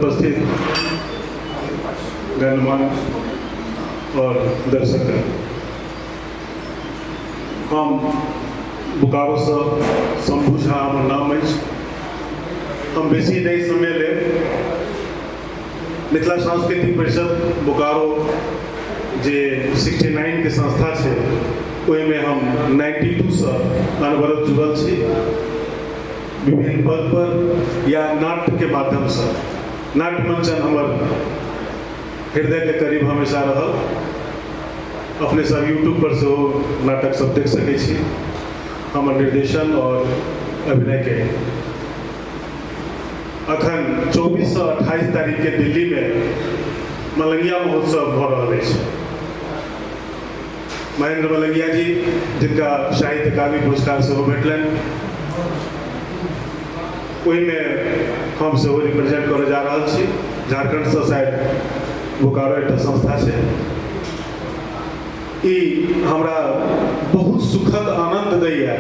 उपस्थित गणमान्य और दर्शक, हम बोकारोसँ शंभू झा हमर नाम अछि। हम बेसी नहि समय लेब। मिथिला सांस्कृतिक परिषद बोकारो जे 69 के संस्था छै, ओहिमे हम 92सँ अनवरत जुड़ल छी, विभिन्न पद पर या नाट्यके माध्यमसँ। नाट्य मंचन हमर हृदयके करीब हमेशा रहल। अपने सब यूट्यूब पर सेहो नाटक सब देख सकै छी, हमर निर्देशन और अभिनयके। अखन 24 से 28 तारीखके दिल्लीमे मलंगिया महोत्सव भऽ रहल अछि। महेंद्र मलंगिया जी, जिनका साहित्य अकादमी पुरस्कार सेहो भेटलनि, ओहिमे हम सेहो रिप्रेजेंट करऽ जा रहल छी झारखंडसँ। शायद बोकारो एकटा संस्था छै। ई हमरा बहुत सुखद आनंद दैया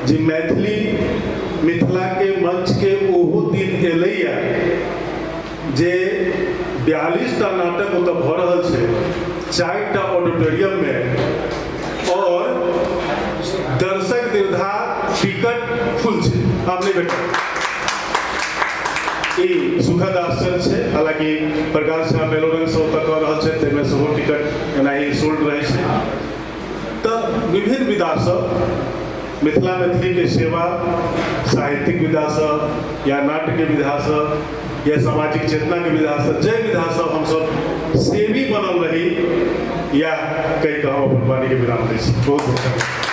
जे मैथिली मिथिलाके मंचके ओहो दिन एलैया जे 42टा नाटक ओतऽ भऽ रहल छै 4टा ऑडिटोरियममे और दर्शक दीर्घा टिकट फुल छै, आब नहि भेटत। ई सुखद आश्चर्य छै। हालांकि प्रकाश झा मेलोरंग से ओतऽ कऽ रहल छै, ताहिमे सेहो टिकट एनाही सोल्ड रहै छै। तऽ विभिन्न विधासँ मिथिला मैथिलीके सेवा, साहित्यिक विधासँ या नाट्यके विधासँ या सामाजिक चेतनाके विधासँ, जाहि विधासँ हमसब सेवी बनल रही, या कहि कऽ हम अपन वाणीके विराम दै छी। बहुत बहुत धन्यवाद।